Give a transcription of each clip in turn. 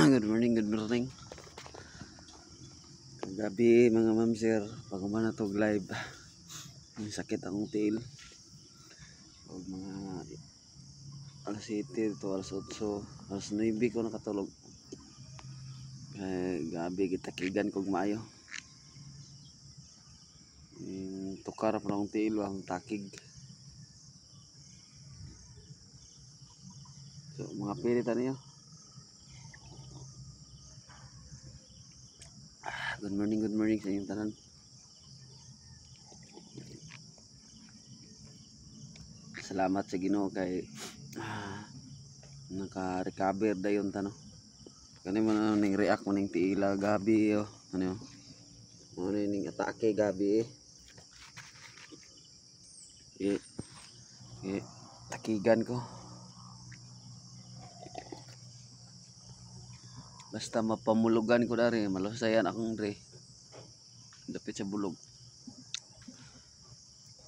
Good morning, good morning. Kagabi, mga ma'am sir, pag na to live, ang sakit akong tiil. Og mga alas 7 to alas 8, alas 9 ko nakatulog. Eh, gabi gitakigan kog maayo. Tukar pa akong tiil ang takig. So mga pilitan niyo. Good morning sa inyong tanan. Salamat sa Ginoo kay naka-recover dayon ta, no. Kani man ning react man ning tiila gabi oh. Ano? Mo ning atake gabi eh. Eh, eh, takigan ko. Basta mapamulugan ko dari, malusayan akong dre. Dapit sa bulog.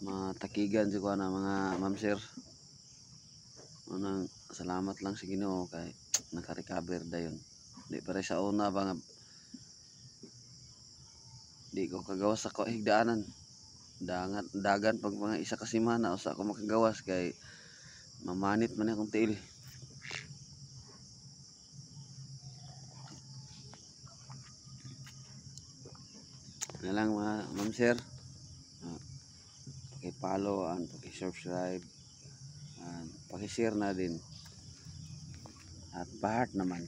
Matakigan sa kuana mga ma'am sir. Unang salamat lang sa Ginoo kay naka-recover dayon. Di pare sa una ba nga di ko kagawas sa higdaanan. Dangan dagan pag mga isa ka semana usa ko makagawas kay mamanit man akong tiil. Na lang mga ma'am sir, paki-follow and paki-subscribe and paki-share na din at pa-heart naman.